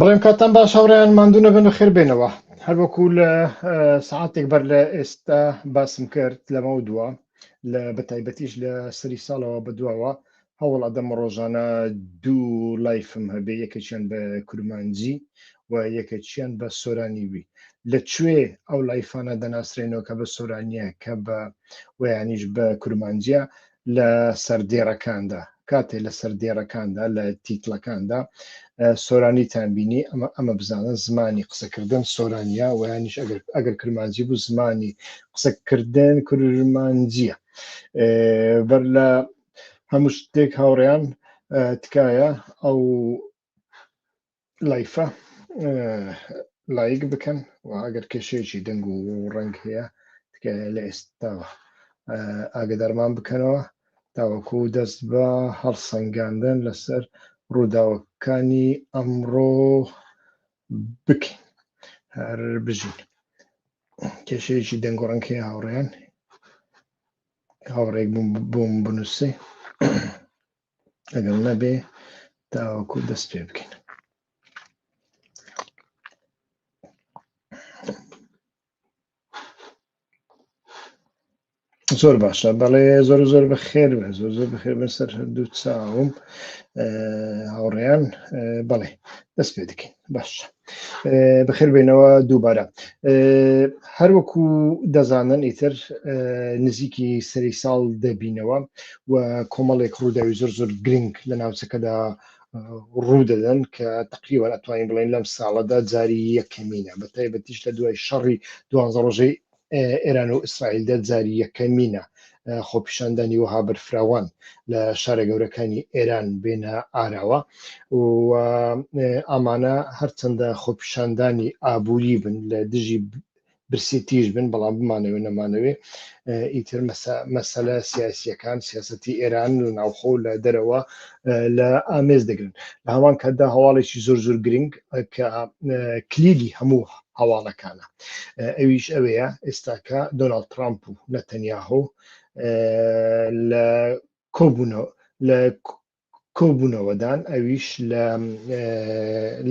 بەڵێم کاتان باش هاوڕێیان ماندوو نەبن بەخێر بێنەوە هەروەکو لە سعاتێک بەر لە ئێستا باسم کرد لەمە دووە لە بەتایبەتیش لە سەری ساڵەوە بەدواوە هەوڵ ئەدەم ڕۆژانە دوو live م هەبێ یەکێکیان بە کورمانجی و یەکێکیان بە سۆرانی بی لە کوێ ئەو live انە دەناسرێنەوە کە بە سۆرانیە کە بە ویانیش بە کورمانجیە لە سەردێڕەکاندا کاتێ لە سەردێڕەکاندا لە title ەکاندا سۆرانیتان بینی ئەمە ئەمە بزانن زمانی قسەکردن سۆرانیە ویانیش ئەگەر ئەگەر کرمانجی بوو زمانی قسەکردن کرمانجیە بەر لە هەموو شتێک هاوڕێیان تکایە ئەو live ە لایک بکەن و ئەگەر کێشەیەکی دەنگ و ڕەنگ هەیە تکایە لە ئێستاوە ئاگدارمان بکەنەوە تاوەکو دەست بە هەڵسەنگاندن لەسەر ڕووداوەکانی ئەمڕۆ بکەین. هەر بژین. کێشەیەکی دەنگ و ڕەنگ هەیە هاوڕێیان هاوڕێک بووم بنووسێ ئەگەر نەبێ تاوەکو دەست پێ بکەین. زۆر باشە بەڵێ زۆر زۆر بەخێر بن زۆر زۆر بەخێر بن سەر هەردوو چاوم هاوڕێیان بەڵێ دەست پێ دەکەین باشە بەخێر بێنەوە دووبارە هەروەکو دەزانن ئیتر نزیکی سەری ساڵ دەبینەوە و کۆمەڵێک ڕووداوی زۆر زۆر گرنگ لە ناوچەکەدا ڕوودەدەن کە تقریبا ئەتوانین بڵێن لەم ساڵەدا جاری یەکەمینە بە تایبەتیش لە دوای شەڕی دوانزە ڕۆژەی ئێران و ئیسرائیلدا جاری یەکەمینە خۆپیشاندانی وەها بەرفراوان لە شارە گەورەکانی ئێران بێنە ئاراوە و ئامانە هەرچەندە خۆپیشاندانی ئابووری بن لە دژی برسێتیش بن بەڵام بمانەوێ نەمانەوێ ئیتر مەسەلە سیاسیەکان سیاستی ئێران لە ناوخۆ لە دەرەوە لە ئامێز دەگرن لە هەمان کاتدا هەواڵێکی زۆر زۆر گرنگ کە کلیلی هەموو هەواڵەکانە ئەویش ئەوەیە ئێستاکە دۆناڵد ترامپ و نەتەنیاهۆ لە کۆبوونەوە لە کۆبوونەوەدان ئەویش لە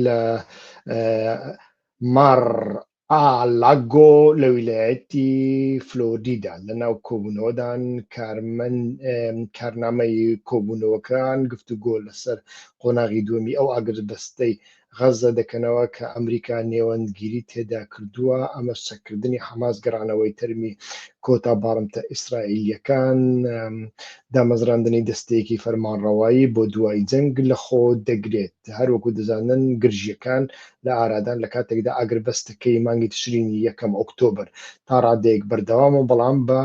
لە مار ئالاگۆ لە ویلایەتی فلۆریدا لە ناو کۆبوونەوەدان کارمەند کارنامەی کۆبوونەوەکان گفتوگۆ لەسەر قۆناغی دووەمی ئەو ئاگربەستەی غەززە دەکەنەوە کە ئەمریکا نێوەندگیری تێدا کردووە، ئەمەش چەککردنی حەماس، گەڕانەوەی تەرمی کۆتا بارمتە ئیسرائیلییەکان، دامەزراندنی دەستەیەکی فەرمانڕەوایی بۆ دوای جەنگ لەخۆ دەگرێت. هەروەکو دەزانن گرژییەکان لە ئارادان لە کاتێکدا ئاگربەستەکەی مانگی تشرینی یەکەم، ئۆکتۆبەر، تا ڕادەیەک بەردەوامە، بەڵام بە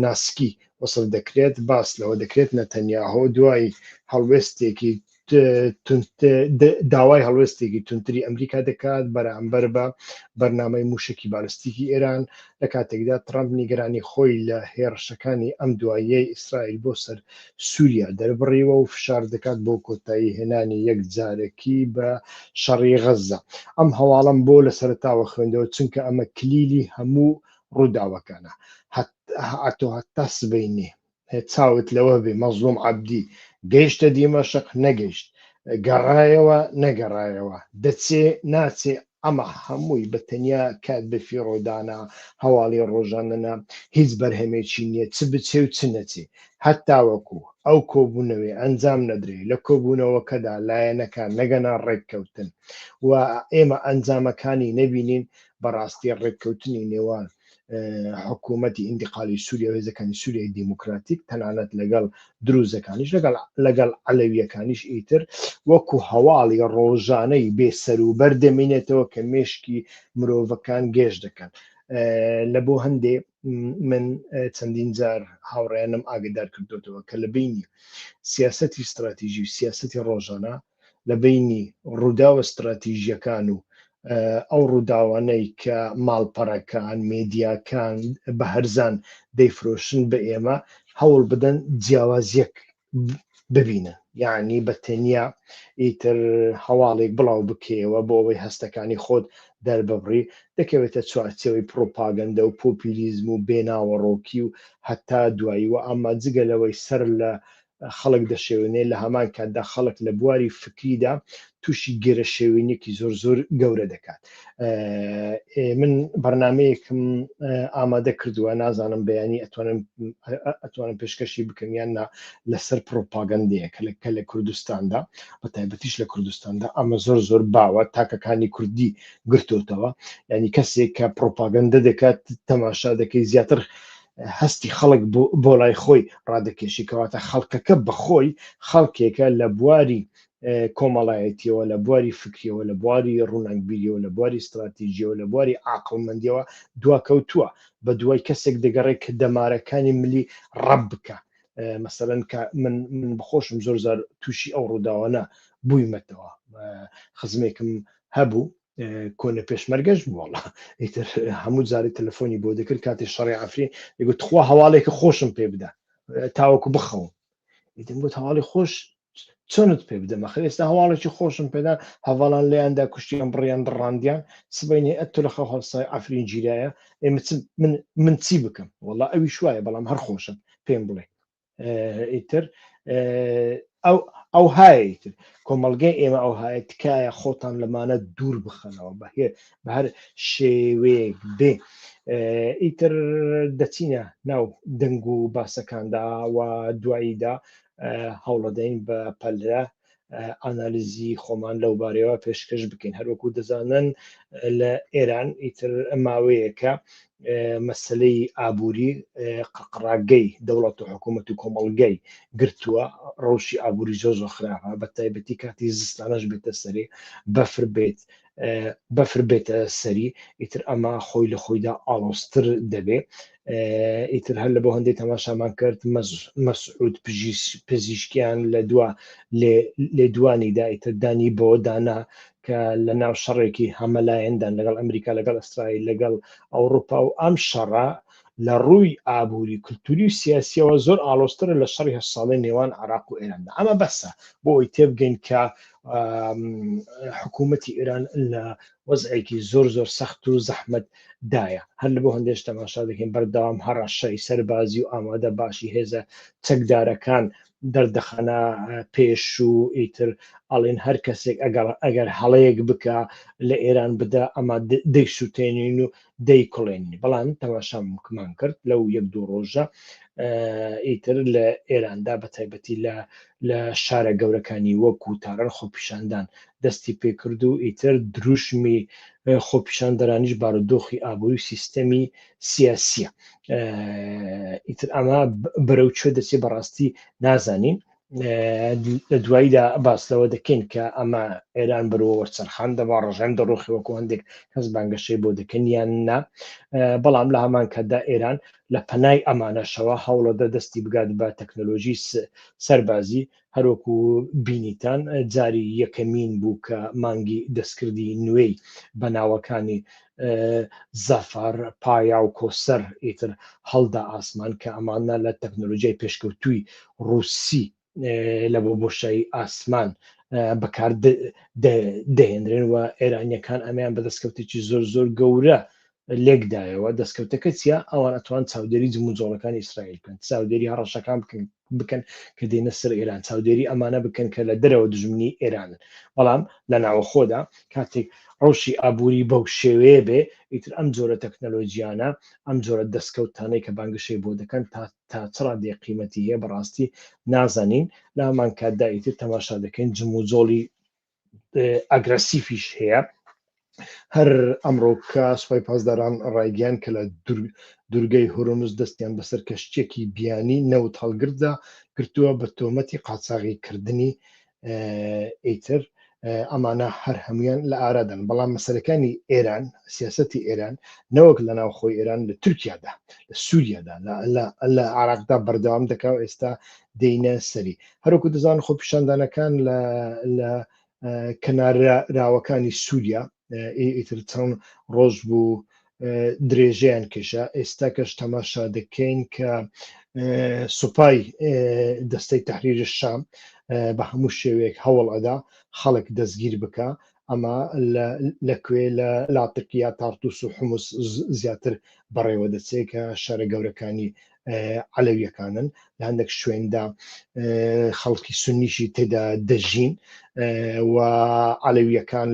ناسکی وەسف دەکرێت، باس لەوە دەکرێت نەتەنیاهۆ دوای هەڵوێستێکی داوای هەڵوێستێکی توندتری ئەمریکا دەکات بەرامبەر بە بەرنامەی موشکی بالستیکی ئێران لە کاتێکدا ترامپ نیگەرانی خۆی لە هێڕشەکانی ئەم دواییەی ئیسرائیل بۆ سەر سووریا دەربڕیوە و فشار دەکات بۆ کۆتایی هێنانی یەکجارەکی بە شەڕی غەززە. ئەم هەواڵەم بۆ لە سەرەتاوە خوێندەوە چونکە ئەمە کلیلی هەموو ڕووداوەکانە. هەتۆ هەتا سبەینێ چاوت لەوە بێ مەزڵوم عەبدی گەیشتە دیمەشق نەگەیشت گەڕایەوە نەگەڕایەوە دەچێ ناچێ ئەمە هەمووی بە تەنیا کات بە فیڕۆدانە هەواڵی ڕۆژانەنە هیچ بەرهەمێکی نییە چ بچێ و چ نەچێ هەتاوەکو ئەو کۆبوونەوەی ئەنجام نەدرێ لە کۆبوونەوەکەدا لایەنەکان نەگەنە ڕێککەوتن و ئێمە ئەنجامەکانی نەبینین بەڕاستی ڕێککەوتنی نێوان حکوومەتی ئینتقالی سووریا و هێزەکانی سووریای دیموکراتیک تەنانەت لەگەڵ دروزەکانیش لەگەڵ لەگەڵ عەلەویەکانیش ئیتر وەکو هەواڵی ڕۆژانەی بێ سەروبەر دەمینێتەوە کە مێشکی مرۆڤەکان گێژ دەکەن لە بۆ هەندێ من چەندین جار هاوڕێیانم ئاگدار کردوتەوە کە لە بینی سیاستی استراتیژی و سیاستی ڕۆژانە لە بەینی ڕووداوە ستراتیژییەکان و ئەو ڕووداوانەی کە ماڵپەڕەکان، مێدیاکان بە هەرزان دەیفرۆشن بە ئێمە، هەوڵ بدەن جیاوازییەک ببینن. یەعنی بە تەنیا ئیتر هەواڵێک بڵاو بکەیەوە بۆ ئەوەی هەستەکانی خۆت دەرببڕی، دەکەوێتە چوارچێوەی پڕوپاگەندە و پۆپیلیزم و بێناوەڕۆکی و هەتا دوایی و ئەمە جگە لەوەی سەر لە. خەڵک دەشێوێنێ، لە هەمان کاتدا خەڵک لە بواری فکریدا تووشی گێرەشێوینێکی زۆر زۆر گەورە دەکات. من بەرنمەیەکم ئامادە کردووە، نازانم بەیانی ئەتوانم ئەتوانم پێشکەشی بکەم یان نا، لەسەر پرۆپاگەندەیە کە لە کە لە کوردستاندا بە تایبەتیش لە کوردستاندا ئەمە زۆر زۆر باوە، تاکەکانی کوردی گرتوتەوە. یعنی کەسێک کە پرۆپاگەندە دەکات تەماشا دەکەی زیاتر هەستی خەڵک بۆ لای خۆی ڕادەکێشی، کەواتە خەڵکەکە بەخۆی خەڵکێکە لە بواری کۆمەڵایەتیەوە، لە بواری فکریەوە، لە بواری ڕووناکبیریەوە، لە بواری ستراتیژیەوە، لە بواری عاقڵمەندیەوە دواکەوتووە، بە دوای کەسێک دەگەڕێت کە دەمارەکانی ملی ڕەب بکە. مەسەلەن کە من من بخۆشم زۆر زار تووشی ئەو ڕووداوانە بوویمەتەوە. خزمێکم هەبوو کۆنە پێشمەرگەش بوو، وەڵا ئیتر هەموو جارێ تەلەفۆنی بۆ دەکرد کاتی شەڕی عەفرین، دەگوت تخوا هەواڵێکی خۆشم پێ بدە تاوەکو بخەوم. ئیتر گوت هەواڵی خۆش چۆنت پێ بدەم؟ ئەخر ئێستا هەواڵێکی خۆشم پێدا هەڤاڵان لێیاندا کوشتیان بڕیان دڕاندیان، سبەینێ ئەتۆ لە خەو هەڵسای عەفرین گیرایە، ئێمە من من چی بکەم؟ وەڵا ئەویش وایە، بەڵام هەر خۆشە پێم بڵێ. ئیتر ئەو ئەو هایە ئیتر کۆمەڵگەی ئێمە ئەو هایە. تکایە خۆتان لەمانە دوور بخەنەوە بە هێ بە هەر شێوەیەک بێ. ئیتر دەچینە ناو دەنگ و باسەکاندا و دواییدا هەوڵەدەین بە پەلرە ئانالیزی خۆمان لەو بارەیەوە پێشکەش بکەین. هەروەکو دەزانن لە ئێران ئیتر ماوەیەکە مەسلەی ئابووری قڕقڕاگەی دەوڵەت و حکوومەت و کۆمەڵگەی گرتووە. ڕەوشی ئابووری زۆر زۆر خراپە، بە تایبەتی کاتی زستانەش بێتە سەری، بەفر بێت بەفر بێتە سەری، ئیتر ئەمە خۆی لە خۆیدا ئاڵۆزتر دەبێ. ئیتر هەر لە بۆ هەندێک تەماشامان کرد مەسعود پزیشکیان لە دوا لێدوانیدا ئیتر دانی بۆ دانا کە لە ناو شەڕێکی هەمەلایەندان لەگەڵ ئەمریکا، لەگەڵ ئیسرائیل، لەگەڵ ئەوروپا، و ئەم شەڕە لە ڕووی ئابووری، کلتوری و سیاسیەوە زۆر ئاڵۆزترە لە شەڕی هەشت ساڵەی نێوان عراق و ئێراندا. ئەمە بەسە بۆ ئەوەی تێبگەین کە حکوومەتی ئێران لە وەزعێکی زۆر زۆر سەخت و زەحمەت دایە. هەر لە بۆ هەندێش تەماشا دەکەین بەردەوام هەڕەشەی سەربازی و ئامادە باشی هێزە چەکدارەکان دەردەخەنە پێش و ئیتر ئەڵێن هەر کەسێک ئەگەر ئەگەر هەڵەیەک بکە لە ئێران بدە ئەمە دەیسووتێنین و دەیکوڵێنین. بەڵام تەماشامان کرد لەو یەک دوو ڕۆژە ئیتر لە ئێراندا بە تایبەتی لە لە شارە گەورەکانی وەکو تاران خۆپیشاندان دەستی پێکرد و ئیتر دروشمی خۆپیشاندەرانیش بارودۆخی ئابووری و سیستەمی سیاسیە. ئیتر ئەمە بەرەو کوێ دەچێت بەڕاستی نازانین. لە دواییدا باس لەوە دەکەین کە ئەمە ئێران بەرەوە وەرچەرخان دەبا، ڕژێم دەڕوخی وەکو هەندێک کەس بانگەشەی بۆ دەکەن یان نا. بەڵام لە هەمان کاتدا ئێران لە پەنای ئەمانەشەوە هەوڵەدە دەستی بگات بە تەکنەلۆژی سەربازی. هەروەکو بینیتان جاری یەکەمین بوو کە مانگی دەستکردی نوێی بە ناوەکانی زەفەر، پایا و کۆسەر ئیتر هەڵدا ئاسمان، کە ئەمانە لە تەکنۆلۆژیای پێشکەوتووی ڕووسی لە بۆ بۆشایی ئاسمان بەکار دەهێنرێن و ئێرانیەکان ئەمەیان بە دەستکەوتێکی زۆر زۆر گەورە لێکدایەوە. دەستکەوتەکە چیە؟ ئەوان ئەتوان چاودێری جموجۆڵەکانی ئیسرائیل بکەن، چاودێری هەڕەشەکان بکەن بکەن کە دێنە سەر ئێران، چاودێری ئەمانە بکەن کە لە دەرەوە دژمنی ئێرانن. بەڵام لە ناوەخۆدا کاتێک ڕەوشی ئابووری بەو شێوەیە بێ، ئیتر ئەم جۆرە تەکنەلۆجیانە، ئەم جۆرە دەستکەوتانەی کە بانگەشەی بۆ دەکەن تا تا چ ڕادەیەک قیمەتی هەیە بەڕاستی نازانین. لە هەمان کاتدا ئیتر تەماشا دەکەین جموجۆڵی ئەگرەسیفیش هەیە. هەر ئەمڕۆ کە سوپای پاسداران ڕایگەیان کە لە دوورگەی هورمز دەستیان بەسەر کەشتیەکی بیانی نەوت هەڵگردا گرتووە بە تۆمەتی قاچاغی کردنی ئیتر ئەمانە هەر هەمویان لە ئارادان. بەڵام مەسەرەکانی ئێران، سیاستی ئێران نەوەک لە ناوخۆی ئێران، لە تورکیادا، لە سووریادا، لە عراقدا بەردەوام دەکا و ئێستا دێینە سەری. هەروەکو دەزان خۆپیشاندانەکان لە لە کەناراوەکانی سووریا ئیتر چەند ڕۆژ بوو درێژەیان کێشا. ئێستا کەش تەماشا دەکەین کە سوپای دەستەی تەحریر شام بە هەموو شێوەیەک هەوڵ ئەدا خەڵک دەستگیر بکە. ئەمە لە کوێ؟ لە لاتقیا، تارتوس و حمس زیاتر بەڕێوە دەچێت کە شارە گەورەکانی. عەلەویەکانن، لە هەندێک شوێندا خەڵکی سنیشی تێدا دەژین و عەلەویەکان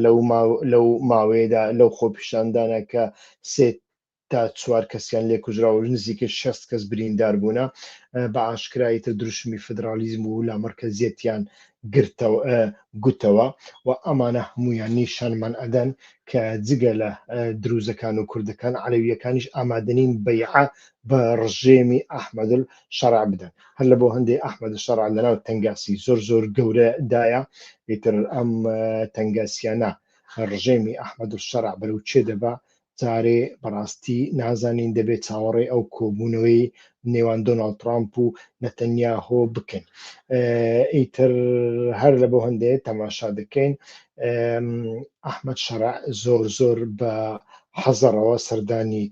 لەو ماوەیەدا لەو خۆپیشاندانە کە سێ تا چوار کەسیان لێ کوژرا و نزیکەی 60 کەس بریندار بوونە، بە ئاشکرایی تر دروشمی فدرالیزم و لامەرکەزیەتیان گرتەوە گوتەوە و ئەمانە هەموویان نیشانمان ئەدەن کە جگە لە دروزەکان و کوردەکان عەلەویەکانیش ئامادەنین بەیعە بە ڕژێمی ئەحمەدول شەرع بدەن. هەر لە بۆ هەندێ ئەحمەد شەرع لەناو تەنگاسی زۆر زۆر گەورە دایە. ئیتر ئەم تەنگاسیانە ڕژێمی ئەحمەد شەرع بەرەو چێ دەبا جارێ بەڕاستی نازانین، دەبێت چاوەڕێی ئەو کۆبوونەوەی نێوان دۆناڵد ترامپ و نەتەنیاهۆ بکەین. ئیتر هەر لە بۆ هەندێ تەماشا دەکەین ئەحمەد شەرع زۆر زۆر بە حەزەڕەوە سەردانی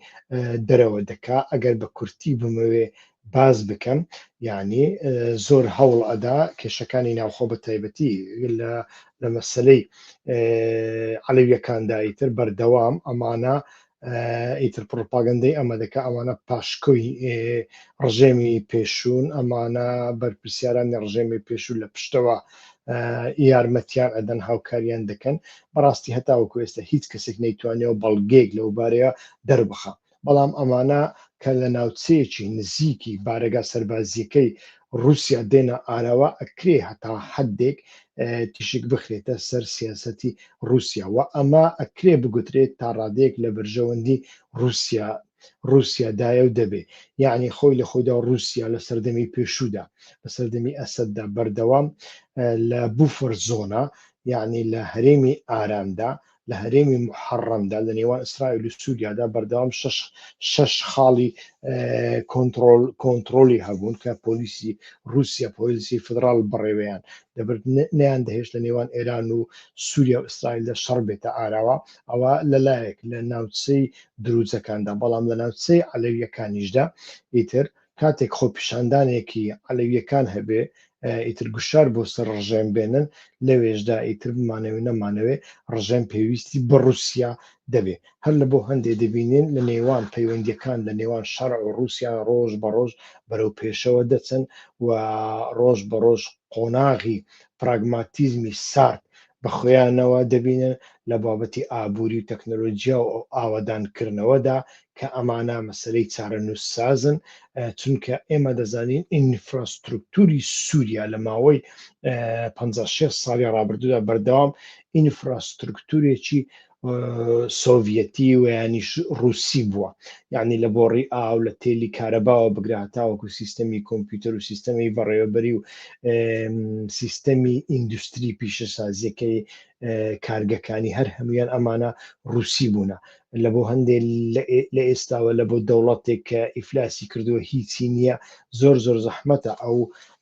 دەرەوە دەکا. ئەگەر بە کورتی بمەوێ باس بکەم، یعنی زۆر هەوڵ ئەدا کێشەکانی ناوخۆ بە تایبەتی لە مەسلەی عەلەویەکاندا ئیتر بەردەوام ئەمانە ئیتر پڕۆپاگەندەی ئەمە دەکا، ئەمانە پاشکۆی ڕژێمی پێشوون، ئەمانە بەرپرسیارانی ڕژێمی پێشوو لە پشتەوە یارمەتیان ئەدەن، هاوکاریان دەکەن. بەڕاستی هەتاوەکو ئێستا هیچ کەسێک نەیتوانیەوە بەڵگەیەک لەوبارەیە دەربخا، بەڵام ئەمانە کە لە ناوچەیەکی نزیکی بارەگا سەربازییەکەی ڕووسیا دێنە ئاراوە، ئەکرێ هەتا حەدێک تیشک بخرێتە سەر سیاسەتی ڕووسیا و ئەمە ئەکرێ بگوترێت تا ڕادەیەک لە بەرژەوەندی ڕووسیا ڕووسیادایە و دەبێ. یەعنی خۆی لە خۆیدا ڕووسیا لە سەردەمی پێشوودا، لە سەردەمی ئەسەددا بەردەوام لە بوفەر زۆنا، یەعنی لە هەرێمی ئارامدا، لە هەرێمی موحەڕەمدا لە نێوان ئیسرائیل و سووریادا بەردەوام شەش خاڵی کۆنتڕۆل کۆنتڕۆلی هەبوون کە پۆلیسی رووسیا، پۆلیسی فدراڵ بەڕێوەیان دەبرد، نەیان دەهێشت لە نێوان ئێران و سووریا و ئیسرائیلدا شەڕ بێتە ئاراوە. ئەوە لەلایەک لە ناوچەی دروزەکاندا، بەڵام لە ناوچەی عەلەویەکانیشدا ئیتر کاتێک خۆپیشاندانێکی عەلەویەکان هەبێ ئیتر گوشار بۆ سەر ڕژێم بێنن، لەوێشدا ئیتر بمانەوێ نەمانەوێ ڕژێم پێویستی بە ڕوسیا دەبێ. هەر لە بۆ هەندێ دەبینین لە نێوان پەیوەندیەکان لە نێوان شەرع و ڕوسیا ڕۆژ بە ڕۆژ بەرەو پێشەوە دەچن و ڕۆژ بە ڕۆژ قۆناغی پراگماتیزمی سارد بە خۆیانەوە دەبینن لە بابەتی ئابووری و تەکنەلۆجیا و ئاوەدانکردنەوەدا کە ئەمانە مەسەلەی چارەنووسسازن، چونکە ئێمە دەزانین ئینفراسترکتوری سووریا لە ماوەی 56 ساڵی ڕابردوودا بەردەوام ئینفراسترکتورێکی سۆڤەتی و یانیش ڕوسی بووە، یعنی لە بۆڕی ئاو، لە تێلی کارەباوە بگرە هەتاوەکو سیستەمی کۆمپیوتەر و سیستەمی بەڕێوەبەری و سیستەمی ئیندوستری پیشەسازیەکەی کارگەکانی هەر هەمویان ئەمانە ڕوسی بوونە. لە بۆ هەندێ لە ئێستاوە لە بۆ دەوڵەتێک کە ئیفلاسی کردووە هیچی نییە، زۆر زۆر زەحمەتە ئەو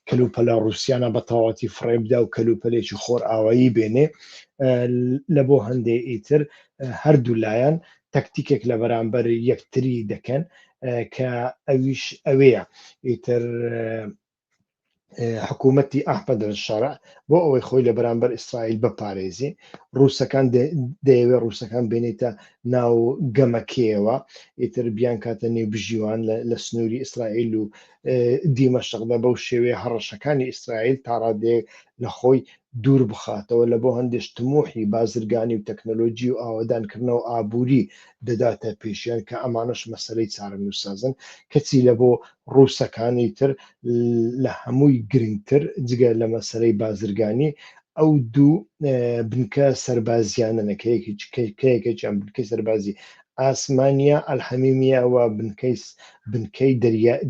کەلوپەلە ڕوسیانە بە تەواوەتی فڕێ بدا و کەلوپەلێکی خۆرئاوایی بێنێ. لە بۆ هەندێ ئیتر هەردوو لایەن تەکتیکێک لە بەرامبەر یەکتری دەکەن کە ئەویش ئەوەیە ئیتر حکوومەتی ئەحمەد شەرع بۆ ئەوەی خۆی لە بەرامبەر ئیسرائیل بپارێزی، ڕووسەکان دەیەوێ ڕووسەکان بێنێتە ناو گەمەکەیەوە، ئیتر بیان کاتە نێو بژیوان لە سنووری ئیسرائیل و دیمەشقدا، بەو شێوەیە هەڕەشەکانی ئیسرائیل تا ڕادەیەک لە خۆی دوور بخاتەوە. لە بۆ هەندێش تموحی بازرگانی و تەکنەلۆجی و ئاوەدانکردنەوە ئابووری دەداتە پێشیان کە ئەمانەش مەسەلەی چارەنووسسازن. کەچی لە بۆ ڕووسەکانی تر لە هەمووی گرنگتر جگە لە مەسەلەی بازرگانی ئەو دوو بنکە سەربازیانەنە کە یەکێکیان بنکەی سەربازی ئاسمانیە ئەلحەمیمیە و بنکەی بنکەی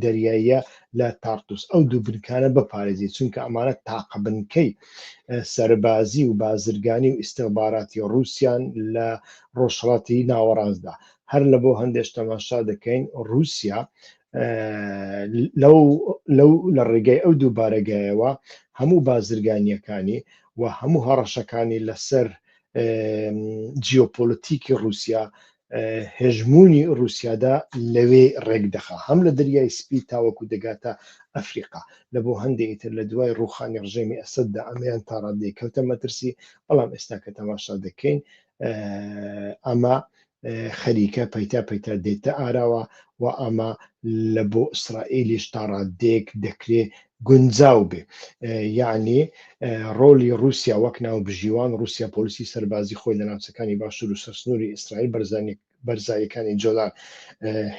دەریاییە لە تارتوس، ئەو دوو بنکانە بپارێزی، چونکە ئەمانە تاقە بنکەی سەربازی و بازرگانی و ئیستخباراتی ڕووسیان لە ڕۆژهەڵاتی ناوەڕاستدا. هەر لە بۆ هەندێش تەماشا دەکەین ڕووسیا لەو لەو لە ڕێگەی ئەو دوو بارەگایەوە هەموو بازرگانیەکانی و هەموو هەڕەشەکانی لەسەر جیۆپۆلەتیکی ڕووسیا، هێژمونی ڕووسیادا لەوێ ڕێک دەخا، هەم لە دەریای سپی تاوەکو دەگاتە ئەفریقا. لە بۆ هەندێ ئیتر لە دوای ڕووخانی ڕژێمی ئەسەددا ئەمەیان تا ڕادەیەک کەوتە مەترسی، بەڵام ئێستا کە تەماشا دەکەین ئەمە خەریکە پەیتا پەیتا دێتە ئاراوە و ئەمە لە بۆ ئیسرائیلیش تا ڕاددەیەک دەکرێ گونجاو بێ. یەعنی ڕۆلی ڕووسیا وەک ناوبژیوان، ڕووسیا پۆلیسی سەربازی خۆی لە ناوچەکانی باشوور و سەرسنووری ئیسرائیل بەرزاییەکانی جۆلان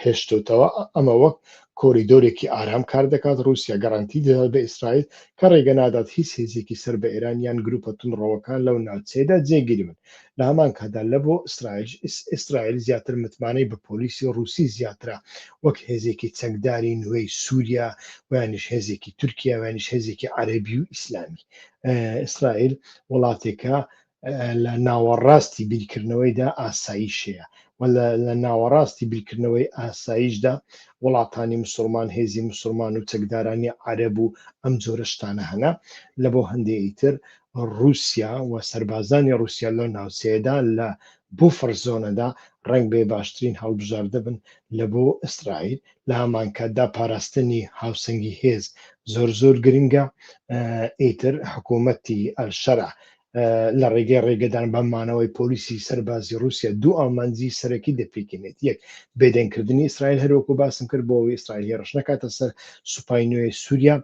هێشتۆتەوە، ئەمە وەک کۆریدۆرێکی ئارام کار دەکات، ڕووسیا گەرەنتی دەدات بە ئیسرائیل کە ڕێگە نادات هیچ هێزێکی سەر بە ئێران یان گروپە توندڕەوەکان لەو ناوچەیەدا جێگیر بن. لە هەمان کاتدا لە بۆ ئیسرائیلش ئیسرائیل زیاتر متمانەی بە پۆلیسی ڕووسی زیاترە وەک هێزێکی چەکداری نوێی سووریا ویانیش هێزێکی تورکیا ویانیش هێزێکی عەرەبی و ئیسلامی. ئیسرائیل وڵاتێکە لە ناوەڕاستی بیرکردنەوەیدا ئاسایش هەیە و لە ناوەڕاستی بیرکردنەوەی ئاسایشدا وڵاتانی مسلمان هێزی مسلمان و چەکدارانی عەرەب و ئەم جۆرە شتانە هەنە. لە بۆ هەندێ ئیتر ڕووسیا و سەربازانی ڕووسیا لەو ناوچەیەدا لە buffer zone ەدا ڕەنگ بێ باشترین هەڵبژاردە بن لە بۆ ئیسرائیل. لە هەمانکاتدا پاراستنی هاوسەنگی هێز زۆر زۆر گرنگە. ئیتر حکوومەتی ئەلشەرع لە ڕێگەی ڕێگەدان بە مانەوەی پۆلیسی سەربازی ڕووسیا دوو ئامانجی سەرەکی دەپێکێنێت، یەک بێدەنگکردنی ئیسرائیل هەروەکو باسم کرد بۆ ئەوەی ئیسرائیل هێڕش نەکاتە سەر سوپای نوێی سووریا.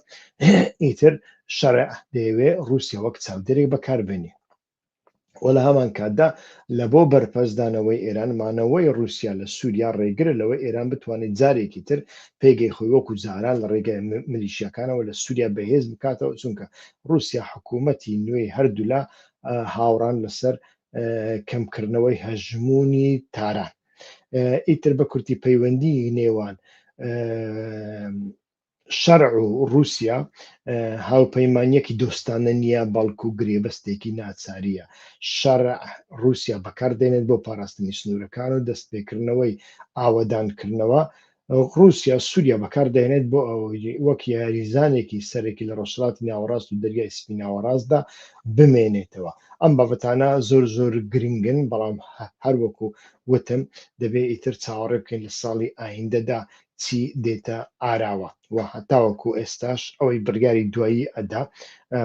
ئیتر شەرع دەیەوێ ڕووسیا وەک چاودێرێک بەکاربێنێ و لە هەمان کاتدا لە بۆ بەرپەرچدانەوەی ئێران، مانەوەی ڕووسیا لە سووریا ڕێگرە لەوەی ئێران بتوانێت جارێکی تر پێگەی خۆی وەکو جاران لە ڕێگای ملیشیاکانەوە لە سووریا بەهێز بکاتەوە، چونکە ڕووسیا حکوومەتی نوێی هەردوولا هاوڕان لەسەر کەمکردنەوەی هەژموونی تاران. ئیتر بە کورتی پەیوەندی نێوان شەرع و ڕووسیا هاوپەیمانیەکی دۆستانە نییە، بەڵکو گرێبەستێکی ناچارییە. شەرع ڕووسیا بەکاردێنێت بۆ پاراستنی سنوورەکان و دەستپێکردنەوەی ئاوەدانکردنەوە. ڕووسیا سووریا بەکاردەهێنێت بۆ ئەوەی وەک یاریزانێکی سەرەکی لە ڕۆژهەڵاتی ناوەڕاست و دەریای سپی ناوەڕاستدا بمێنێتەوە. ئەم بابەتانە زۆر زۆر گرنگن، بەڵام هەروەکو وتم دەبێ ئیتر چاوەڕێ بکەین لە ساڵی ئایندەدا چی دێتە ئاراوە و هەتاوەکو ئێستاش ئەوەی بڕیاری دوایی ئەدا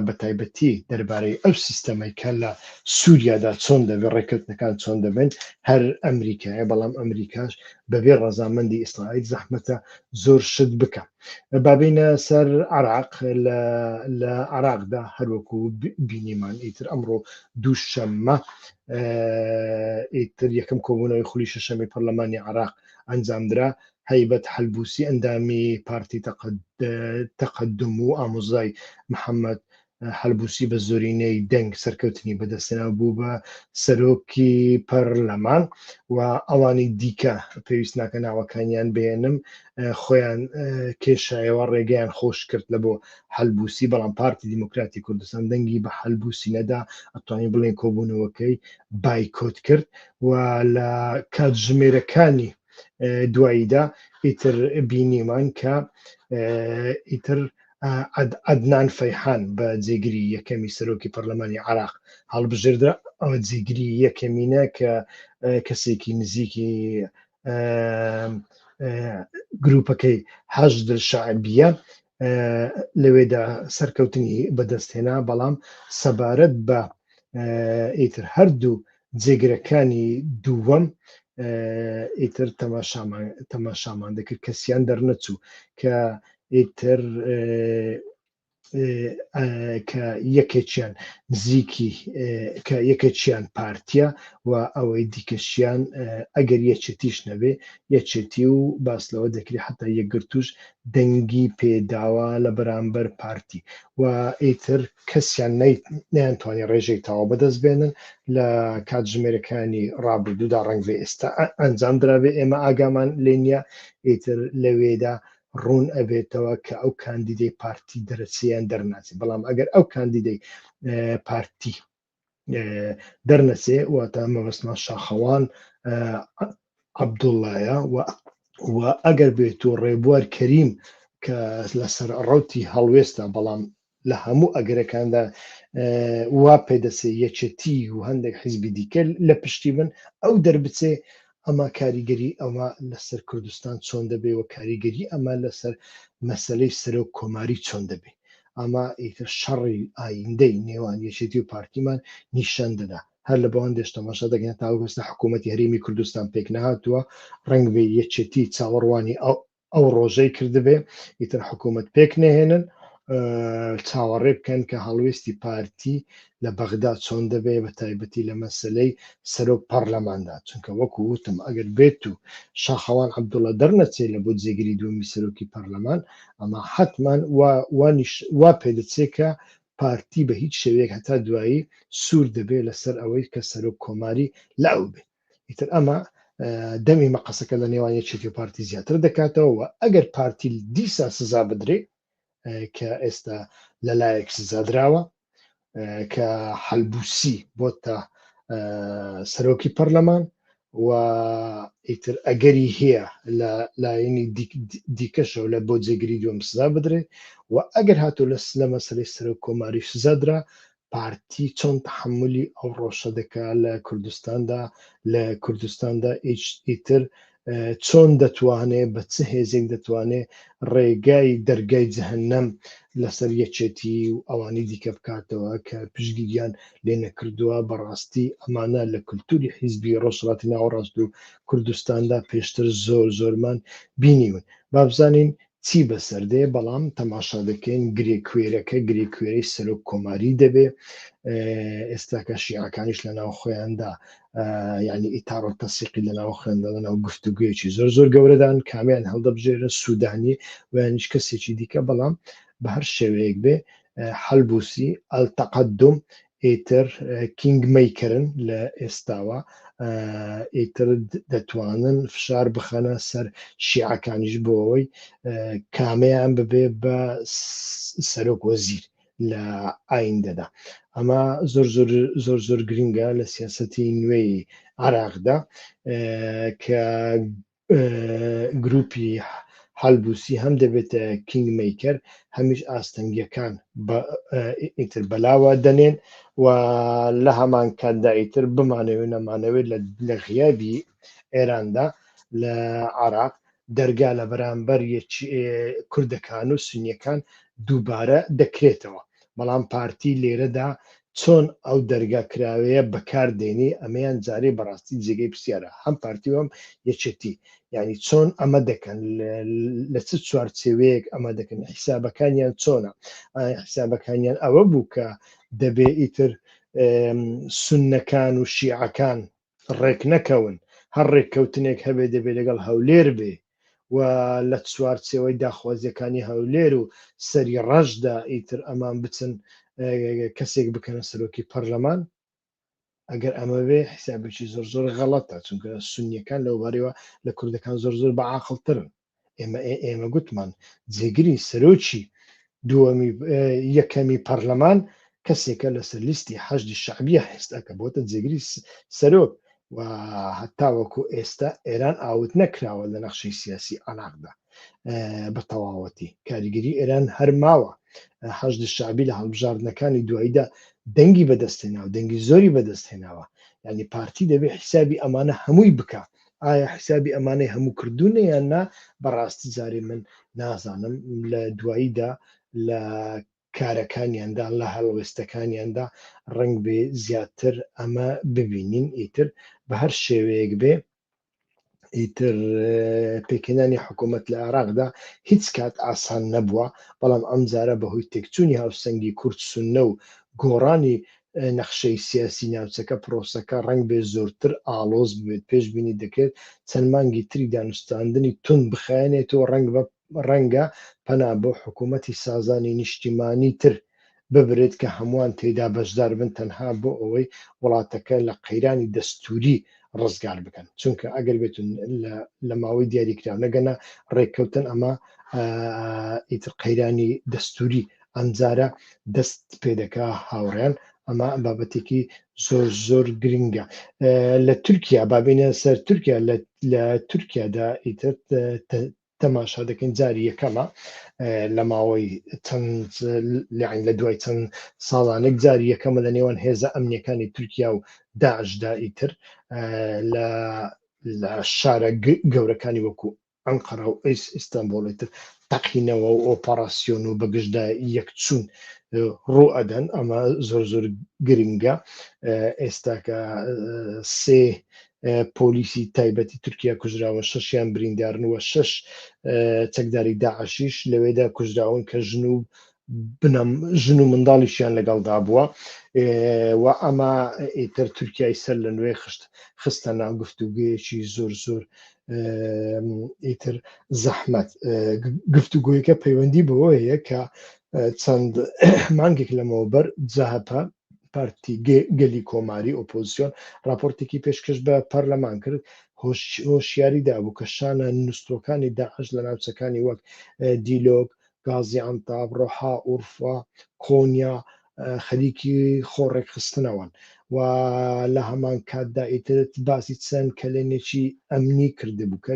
بە تایبەتی دەربارەی ئەو سیستەمەی کە لە سووریادا چۆن دەبێت ڕێککەوتنەکان چۆن دەبن هەر ئەمریکایە، بەڵام ئەمریکاش بەبێ ڕەزامەندی ئیسرائیل زەحمەتە زۆر شت بکە. بابینە سەر عراق لە عراقدا هەروەکو بینیمان ئیتر ئەمڕۆ دووشەممە ئیتر یەکەم کۆبوونەوەی خولی شەشەمی پەرلەمانی عراق ئەنجامدرا، هەیبەت حەلبوسی ئەندامی پارتی تەقەدوم و ئامۆزای محەممەد حەلبوسی بە زۆرینەی دەنگ سەرکەوتنی بەدەستهێنا و بوو بە سەرۆکی پەرلەمان و ئەوانی دیکە پێویست ناکە ناوەکانیان بهێنم خۆیان کێشایەوە ڕێگەیان خۆش کرد لە بۆ حەلبوسی، بەڵام پارتی دیموکراتی کوردستان دەنگی بە حەلبوسی نەدا، ئەتوانین بڵێن کۆبوونەوەکەی بایکۆت کرد و لە کاتژمێرەکانی دواییدا ئیتر بینیمان کە ئیتر عەدنان فەیحان بە جێگری یەکەمی سەرۆکی پەرلەمانی عراق هەڵبژێردرا. ئەوە جێگری یەکەمینە کە کەسێکی نزیکی گروپەکەی حەشد شەعبیە لەوێدا سەرکەوتنی بەدەستهێنا، بەڵام سەبارەت بە ئیتر هەردوو جێگرەکانی دووەم ئیتر تەماشامان دەکرد کەسیان دەرنەچوو کە ئیتر کە یەکێکیان نزیکی کە یەکێکیان پارتیە و ئەوەی دیکەشیان ئەگەر یەکێتیش نەبێ یەکێتی و باس لەوە دەکرێت حتا یەکگرتوش دەنگی پێداوە لە بەرامبەر پارتی و ئیتر کەسیان نەیانتوانی ڕێژەی تەواو بەدەست بێنن لە کاتژمێرەکانی ڕابردوودا ڕەنگ بێ ئێستا ئەنجام درابێ ئێمە ئاگامان لێ نییە ئیتر لەوێدا ڕوون ئەبێتەوە کە ئەو کاندیدەی پارتی دەرەچێ یان دەرناچێ بەڵام ئەگەر ئەو کاندیدەی پارتی دەرنەچێ واتە مەبەستمان شاخەوان عەبدوڵایە و ئەگەر بێت و ڕێبوار کەریم کە لەسەر ڕوتی هەڵوێستە بەڵام لە هەموو ئەگەرەکاندا وا پێدەچێ یەکێتی و هەندێک حیزبی دیکە لە پشتی بن ئەو دەربچێ ئەمە کاریگەری ئەمە لەسەر کوردستان چۆن دەبێ و کاریگەری ئەمە لەسەر مەسلەی سەرۆک کۆماری چۆن دەبێ ئەمە ئیتر شەڕی ئایندەی نێوان یەکێتی و پارتیمان نیشان دەدا. هەر لە بۆ هەندێش تەماشا دەکەین تاوەکو ئێستا حکوومەتی هەرێمی کوردستان پێک نەهاتووە، ڕەنگ بێ یەکێتی چاوەڕوانی ئەو ئەو ڕۆژەی کردبێ ئیتر حکوومەت پێک نەهێنن، چاوەڕێ بکەن کە هەڵوێستی پارتی لە بەغدا چۆن دەبێ، بە تایبەتی لە مەسەلەی سەرۆک پەڕلەماندا، چونکە وەکو وتم ئەگەر بێت و شاخەوان عەبدوڵا دەرنەچێ لە بۆ جێگری دووەمی سەرۆکی پەڕلەمان، ئەمە حەتمان وا پێدەچێ کە پارتی بە هیچ شێوەیەک هەتا دوایی سوور دەبێ لەسەر ئەوەی کە سەرۆک کۆماری لە ئەو بێ. ئیتر ئەمە دەمی مەقەسەکە لە نێوان یەکێتی و پارتی زیاتر دەکاتەوە و ئەگەر پارتی دیسان سزا بدرێ کە ئێستا لەلایەک سزادراوە کە حەلبوسی بۆتە سەرۆکی پەرلەمان و ئیتر ئەگەری هەیە لە لایەنی دیکەشەوە لە بۆ جێگری دووەم سزا بدرێت و ئەگەر هاتوو لە لە مەسەلەی سەرۆک کۆماری سزا درا پارتی چۆن تەحەمولی ئەو ڕۆشە دەکا لە کوردستاندا لە کوردستاندا ئیتر چۆن دەتوانێ بە چ هێزێک دەتوانێ ڕێگای دەرگای جەهەنەم لەسەر یەکێتی و ئەوانی دیکە بکاتەوە کە پشتگیریان لێ نەکردووە بەڕاستی ئەمانە لە کولتوری حیزبی ڕۆژهەڵاتی ناوەڕاست و کوردستاندا پێشتر زۆر زۆرمان بینیون بابزانین چی بەسەر دێ بەڵام تەماشا دەکەین گرێ کوێرەکە گرێ کوێرەی سەرۆک کۆماری دەبێ ئێستاکە شیعەکانیش لە ناو خۆیاندا یعنی ئیتار و تەسیقی لە ناو خوێندا لە ناو گفتوگویەکی زۆر زۆر گەورەدان کامیان هەڵدەبژێرن سوودانی ویانیش کەسێکی دیکە بەڵام بە هەر شێوەیەک بێ حەلبوسی ئەلتەقەدوم ئیتر king maker ن لە ئێستاوە ئیتر دەتوانن فشار بخەنە سەر شیعەکانیش بۆ ئەوەی کامەیان ببێ بە سەرۆک وەزیر لە ئایندەدا ئەمە زۆر زۆر زۆر زۆر گرنگە لە سیاسەتی نوێی عراقدا کە گروپی حەلبوسی هەم دەبێتە king maker هەمیش ئاستەنگیەکان ئیتر بەلاوە دەنێن و لە هەمان کاتدا ئیتر بمانەوێت نەمانەوێت لە غیابی ئێراندا لە عراق دەرگا لە بەرامبەر کوردەکان و سنیەکان دووبارە دەکرێتەوە بەڵام پارتی لێرەدا چۆن ئەو دەرگا کراوەیە بەکار دێنی ئەمەیان جارێ بەڕاستی جێگەی پرسیارە هەم پارتی و هەم یەکێتی یعنی چۆن ئەمە دەکەن لە چ چوارچێوەیەک ئەمە دەکەن حیسابەکانیان چۆنە ئایا حیسابەکانیان ئەوە بوو کە دەبێ ئیتر سوننەکان و شیعەکان ڕێک نەکەون، هەر ڕێککەوتنێک هەبێ دەبێ لەگەڵ هەولێر بێ و لە چوارچێوەی داخوازیەکانی هەولێر و سەری ڕەشدا ئیتر ئەمان بچن کەسێک بکەنە سەرۆکی پەرلەمان. ئەگەر ئەمە بێ حیسابێکی زۆر زۆر غەڵەتە، چونکە سونیەکان لەوبارەیەوە لە کوردەکان زۆر زۆر بەعاقڵترن. ئێمە ئێمە گوتمان جێگری سەرۆکی دووەمی یەکەمی پەرلەمان کەسێکە لەسەر لیستی حەشدی شەعبیە ئێستاکە بۆتە جێگری سەرۆک و هەتاوەکو ئێستا ئێران ئاوت نەکراوە لە نەخشەی سیاسی عراقدا بە تەواوەتی کاریگەری ئێران هەر ماوە حەشدی شەعبی لە هەڵبژاردنەکانی دواییدا دەنگی بەدەستهێناوە دەنگی زۆری بەدەستهێناوە یعنی پارتی دەبێ حیسابی ئەمانە هەمووی بکە ئایا حیسابی ئەمانەی هەموو کردوونە یان نا بەڕاستی جارێ من نازانم لە دواییدا لە کارەکانیاندا لە هەڵوێستەکانیاندا ڕنگ بێ زیاتر ئەمە ببینین ئیتر بە هەر شێوەیەک بێ ئیتر پێکهێنانی حکوومەت لە عێراقدا هیچ کات ئاسان نەبووە بەڵام ئەمجارە بەهۆی تێکچوونی هاوسەنگی کورد سوننە و گۆڕانی نەخشەی سیاسی ناوچەکە پرۆسەکە ڕەنگبێ زۆرتر ئاڵۆز ببێت، پێشبینی دەکرێت چەند مانگی تری دانوستاندنی توند بخایەنێت و ڕەنگە پەنا بۆ حکوومەتی سازانی نیشتیمانی تر ببرێت کە هەمووان تێیدا بەشدار بن تەنها بۆ ئەوەی وڵاتەکە لە قەیرانی دەستووری ڕزگار بکەن چونکە ئەگەر بێت لە ماوەی دیاریکراو نەگەنە ڕێککەوتن ئەمە ئیتر قەیرانی دەستوری ئەمجارە دەست پێدەکا هاوڕێن ئەمە بابەتێکی زۆر زۆر گرنگە لە تورکیا بابینە سەر تورکیا لە تورکیادا ئیتر تەماشا دەکەین جاری یەکەمە لە ماوەی چەند لە دوای چەند ساڵانێک جاری یەکەمە لە نێوان هێزە ئەمنیەکانی تورکیا و داعشدا ئیتر لە لە شارە گەورەکانی وەکو ئەنقەرە و ئەیس ئیستانبوڵی تر تەقینەوە و ئۆپەراسیۆن و بەگشتدا یەکچوون. ڕوو ئەدەن. ئەمە زۆر زۆر گرنگە. ئێستاکە سێ پۆلیسی تایبەتی تورکیا کوژراون، شەشیان بریندارن و شەش چەکداری داعشیش لەوێدا کوژراون کە ژن و بنەم ژن و منداڵیشیان لەگەڵدا بووە و ئەمە ئیتر تورکیای سەر لە نوێ خشت خستە ناو گفتوگویەکی زۆر زۆر ئیتر زەحمەت. گفتوگۆیەکە پەیوەندی بەوە هەیە کە چەند مانگێک لەمەوبەر جەهەپە، پارتی گەلی کۆماری ئۆپۆزیسیۆن، راپۆرتێکی پێشکەش بە پەرلەمان کرد، هۆشیاری دابوو کە شانە نوستووەکانی داعش لە ناوچەکانی وەک دیلۆک، گازی عەنتاب، ڕۆحا، ئورفا، کۆنیا خەریکی خۆڕێکخستنەوەن و لە هەمان کاتدا ئیتر باسی چەند کەلێنێکی ئەمنی کردبوو کە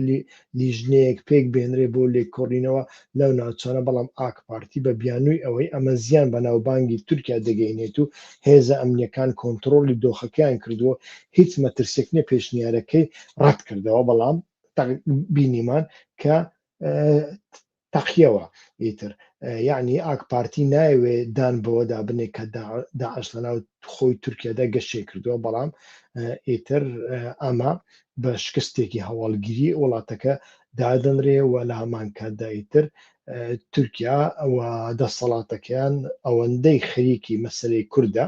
لیژنەیەک پێک بهێنرێ بۆ لێکۆڵینەوە لەو ناوچانە، بەڵام ئاک پارتی بە بیانووی ئەوەی ئەمە زیان بە ناوبانگی تورکیا دەگەینێت و هێزە ئەمنییەکان کۆنتڕۆڵی دۆخەکەیان کردووە هیچ مەترسیەک نیە پێشنیارەکەی ڕەتکردەوە، بەڵام بینیمان کە تەقیەوە ئیتر یەعنی ئاک پارتی نایەوێ دان بەوەدا بنێ کە داعش لەناو خۆی تورکیادا گەشەی کردووە، بەڵام ئیتر ئەمە بە شکستێکی هەواڵگیری وڵاتەکە دادەنرێ و لە هەمان کاتدا ئیتر تورکیا و دەسەڵاتەکەیان ئەوەندەی خەریکی مەسەلەی کوردە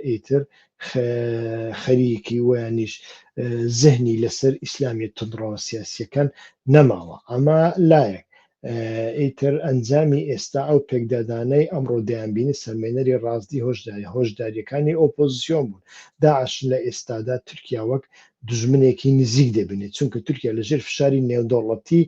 ئیتر خەریکی ویانیش زهنی لەسەر ئیسلامیە توندڕەوە سیاسیەکان نەماوە. ئەمە لایەک. ئیتر ئەنجامی ئێستا ئەو پێکدادانەی ئەمڕۆ دەیانبینی سەلمێنەری ڕاستی هۆشداری هۆشداریەکانی ئۆپۆزیسیۆن بوون. داعش لە ئێستادا تورکیا وەک دوژمنێکی نزیک دەبینێت، چونکە تورکیا لەژێر فشاری نێودەوڵەتی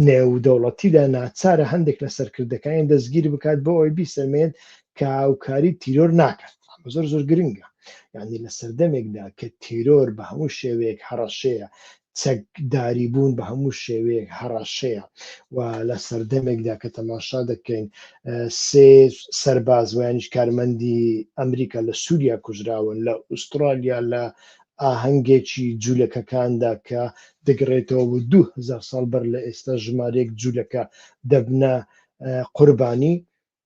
نێودەوڵەتیدا ناچارە هەندێک لە سەرکردەکانی دەستگیر بکات بۆ ئەوەی بیسەلمێنێت کە هاوکاری تیرۆر ناکات. ئەمە زۆر زۆر گرنگە. یعنی لە سەردەمێکدا کە تیرۆر بە هەموو شێوەیەک هەڕەشەیە، چەکداری بوون بە هەموو شێوەیەک هەڕەشەیە و لە سەردەمێکدا کە تەماشا دەکەین سێ سەرباز ویانیش کارمەندی ئەمریکا لە سووریا کوژراون، لە ئوسترالیا لە ئاهەنگێکی جولەکەکاندا کە دەگەڕێتەوە بۆ 2000 ساڵ بەر لە ئێستا ژمارەیەک جولەکە دەبنە قوربانی.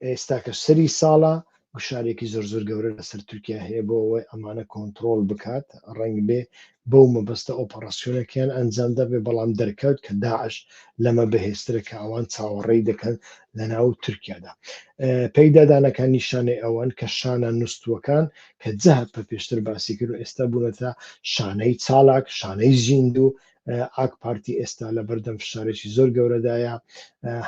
ئێستا کە سەری ساڵە گوشارێکی زۆر زۆر گەورە لەسەر تورکیا هەیە بۆ ئەوەی ئەمانە کۆنتڕۆڵ بکات، ڕەنگ بێ بەو مەبەستە ئۆپەڕاسیۆنەکەیان ئەنجام دابێ، بەڵام دەرکەوت کە داعش لەمە بەهێزترە کە ئەوان چاوەڕێی دەکەن لەناو تورکیادا. پێکدادانەکان نیشانەی ئەوەن کە شانە نوستووەکان کە جەهەپە پێشتر باسی کرد و ئێستا بوونەتە شانەی چالاک، شانەی زیندوو، ئاک پارتی ئێستا لە بەردەم فشارێکی زۆر گەورەدایە،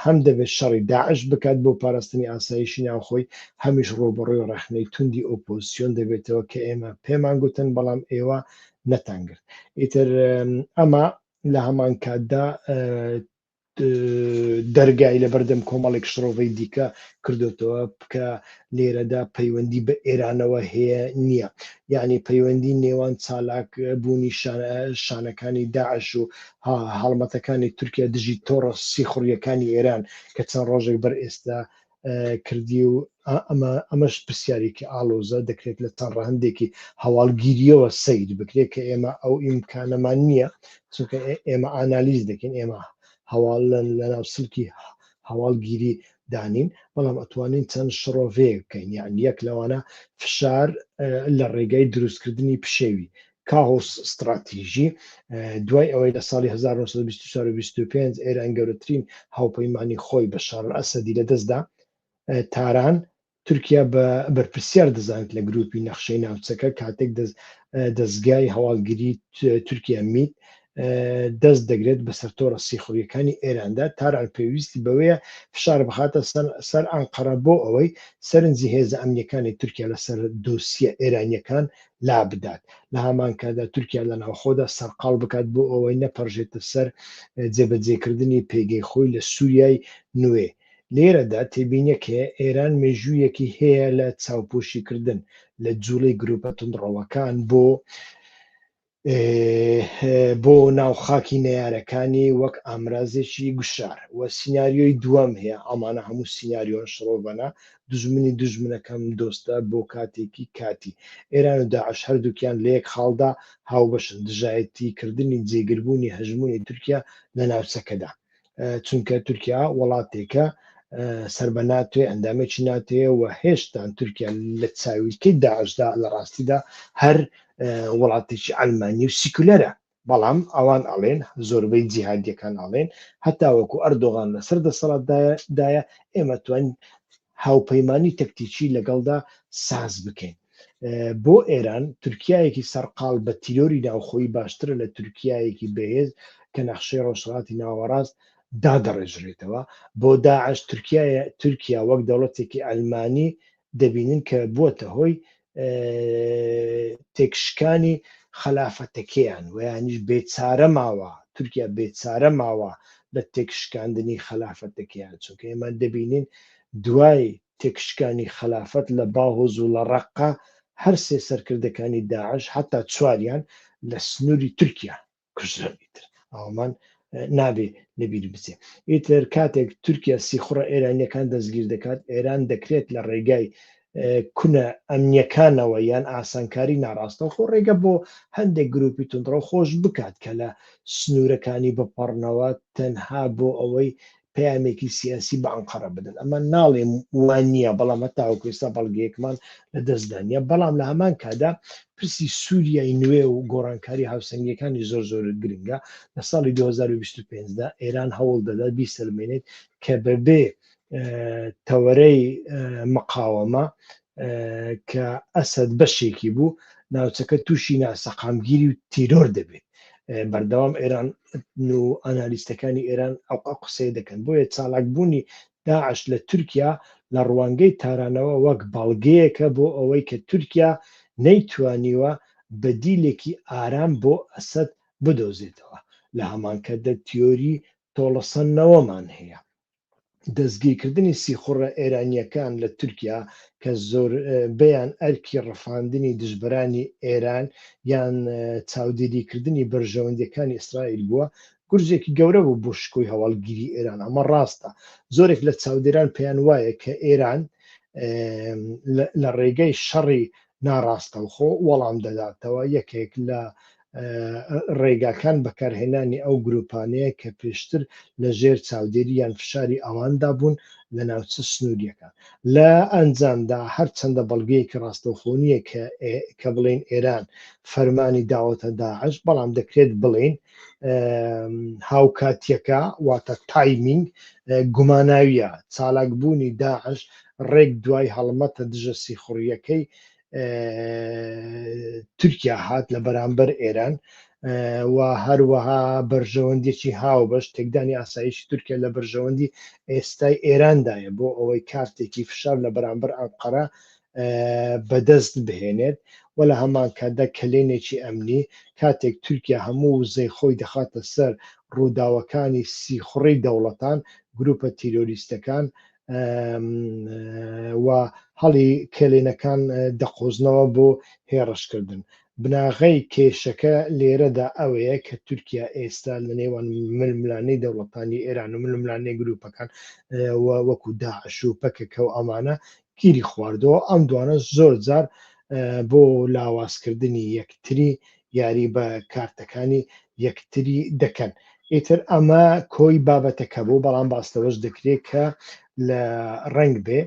هەم دەبێت شەڕی داعش بکات بۆ پاراستنی ئاسایشی ناوخۆی، هەمیش ڕووبەڕووی ڕەخنەی توندی ئۆپۆزسیۆن دەبێتەوە کە ئێمە پێمان گوتن بەڵام ئێوە نەتانگرت. ئیتر ئەمە لە هەمان کاتدا دەرگای لەبەردەم کۆمەڵێک شڕۆڤەی دیکە کردوتەوە کە لێرەدا پەیوەندی بە ئێرانەوە هەیە نییە، یعنی پەیوەندی نێوان چالاک بوونی شانەکانی داعش و هەڵمەتەکانی تورکیا دژی تۆڕە سیخوڕیەکانی ئێران کە چەند ڕۆژێک بەر ئێستا کردی و ئەمە ئەمەش پرسیارێکی ئاڵۆزە دەکرێت لە چەند ڕەهەندێکی هەواڵگیریەوە سەیر بکرێت کە ئێمە ئەو ئیمکانەمان نییە، چونکە ئێمە ئانالیز دەکەین، ئێمە هەواڵ لەناو سلکی هەواڵگیری دانین، بەڵام ئەتوانین چەند شڕۆڤەیەک بکەین. یعنی یەک لەوانە فشار لە ڕێگای دروستکردنی پشێوی، کاهۆس ستراتیژی، دوای ئەوەی لە ساڵی 1924 و 25 ئێران گەورەترین هاوپەیمانی خۆی بەشار ئەسەدی لەدەستدا، تاران تورکیا بە بەرپرسیار دەزانێت لە گروپی نەخشەی ناوچەکە کاتێک دەزگای هەواڵگری تورکیا میت دەست دەگرێت بەسەر تۆڕە سیخوڕیەکانی ئێراندا. تاران پێویستی بەوەیە فشار بخاتە سەر ئەنقەرە بۆ ئەوەی سەرنجی هێزە ئەمنیەکانی تورکیا لەسەر دۆسیە ئێرانیەکان لابدات، لە هەمان کاتدا تورکیا لە ناوخۆدا سەرقاڵ بکات بۆ ئەوەی نەپەرژێتە سەر جێبەجێکردنی پێگەی خۆی لە سوریای نوێ. لێرەدا تێبینیەک هەیە، ئێران مێژوویەکی هەیە لە چاوپۆشیکردن لە جوڵەی گروپە توندڕەوەکان بۆ بۆ ناو خاکی نەیارەکانی وەک ئامرازێکی گوشار، و سیناریۆی دووەم هەیە، ئەمانە هەموو سیناریۆن شڕۆڤەنە، دوژمنی دوژمنەکەم دۆستە بۆ کاتێکی کاتی. ئێران و داعش هەردووکیان لە یەک خاڵدا هاوبەشن، دژایەتی کردنی جێگربوونی هەژموونی تورکیا لە ناوچەکەدا. چونکە تورکیا وڵاتێکە سەر بە ناتۆێ ئەندامێکی ناتۆیە و هێشتان تورکیا لە چاویلکەی داعشدا لە ڕاستیدا هەر وڵاتێکی ئەلمانی و سیکولەرە بەڵام ئەوان ئەڵێن زۆربەی جیهادیەکان ئەڵێن هەتاوەکو ئەردۆغان لەسەر دەسەڵاتدایە ئێمە توانین هاوپەیمانی تەکتیکی لەگەڵدا ساز بکەین. بۆ ئێران تورکیایەکی سەرقاڵ بە تیرۆری ناوخۆیی باشترە لە تورکیایەکی بەهێز کە نەخشەی ڕۆژهەڵاتی ناوەڕاست دادەڕێژرێتەوە. بۆ داعش تورکیایە تورکیا وەک دەوڵەتێکی عەلمانی دەبینن کە بووەتە هۆی تێکشکانی خەلافەتەکەیان و یانیش بێچارە ماوە تورکیا بێچارە ماوە لە تێکشکاندنی خەلافەتەکەیان چونکە ئێمە دەبینین دوای تێکشکانی خەلافەت لە باهۆز و لە ڕەققە هەرسێ سەرکردەکانی داعش هەتا چواریان لە سنووری تورکیا کوژران ئیتر ئەومان نابێ لەبیر بچێ ئیتر کاتێک تورکیا سیخوڕە ئێرانیەکان دەستگیر دەکات ئێران دەکرێت لە ڕێگای کونە ئەمنیەکانەوە یان ئاسانکاری ناڕاستەوخۆ ڕێگە بۆ هەندێک گروپی توندڕەو خۆش بکات کە لە سنوورەکانی بپەڕنەوە تەنها بۆ ئەوەی پەیامێکی سیاسی بە ئەنقەرە بدەن. ئەمە ناڵێم وا نییە، بەڵام هەتاوەکو ئێستا بەڵگەیەکمان لە دەستدا نییە. بەڵام لە هەمان کاتدا پرسی سووریای نوێ و گۆڕانکاری هاوسەنگییەکانی زۆر زۆر گرنگە. لە ساڵی 2025 دا ئێران هەوڵ دەدات بیسەلمێنێت کە بەبێ تەوەرەی مقاوەمە کە ئەسەد بەشێکی بوو، ناوچەکە تووشی ناسەقامگیری و تیرۆر دەبێت. بەردەوام ئێران و ئانالیستەکانی ئێران ئەو قسەیە دەکەن. بۆیە چالاکبوونی داعش لە تورکیا لە ڕوانگەی تارانەوە وەک بەڵگەیەکە بۆ ئەوەی کە تورکیا نەیتوانیوە بەدیلێکی ئارام بۆ ئەسەد بدۆزێتەوە. لە هەمانکاتدا تیۆری تۆڵەسەندنەوەمان هەیە. دەستگیرکردنی سیخوڕە ئێرانییەکان لە تورکیا کە زۆربەیان ئەرکی ڕفاندنی دژبەرانی ئێران یان چاودێریکردنی بەرژەوەندییەکانی ئیسرائیل بووە، گورزێکی گەورە بوو بۆ شکۆی هەواڵگیری ئێران. ئەمە ڕاستە. زۆرێک لە چاودێران پێیان وایە کە ئێران لە ڕێگەی شەڕی ناڕاستەوخۆ وەڵام دەداتەوە، یەکێک لە ڕێگاکان بەکارهێنانی ئەو گروپانەیە کە پێشتر لە ژێر چاودێری یان فشاری ئەواندا بوون لە ناوچە سنوورییەکان. لە ئەنجامدا هەرچەندە بەڵگەیەکی ڕاستەوخۆ نییە کە کە بڵێین ئێران فەرمانی داوەتە داعش، بەڵام دەکرێت بڵێین هاوکاتییەکە واتە timing گوماناوییە. چالاکبوونی داعش ڕێک دوای هەڵمەتە دژە سیخوڕییەکەی تورکیا هات لە بەرامبەر ئێران و هەروەها بەرژەوەندیەکی هاوبەش تێکدانی ئاسایشی تورکیا لە بەرژەوەندی ئێستای ئێراندایە بۆ ئەوەی کارتێکی فشار لە بەرامبەر ئەنقەرە بەدەست بهێنێت و لە هەمان کاتدا کەلێنێکی ئەمنی کاتێک تورکیا هەموو وزەی خۆی دەخاتە سەر ڕووداوەکانی سیخوڕی دەوڵەتان گروپە تیرۆریستەکان و هەڵی کەلێنەکان دەقۆزنەوە بۆ هێڕشکردن. بناغەی کێشەکە لێرەدا ئەوەیە کە تورکیا ئێستا لە نێوان ململانێی دەوڵەتانی ئێران و ململانێی گروپەکان وەکو داعش و پەکەکە و ئەمانە گیری خواردووە. ئەم دوانە زۆر جار بۆ لاوازکردنی یەکتری یاری بە کارتەکانی یەکتری دەکەن. ئیتر ئەمە کۆی بابەتەکە بوو، بەڵام باس لەوەش دەکرێت کە لە ڕەنگ بێ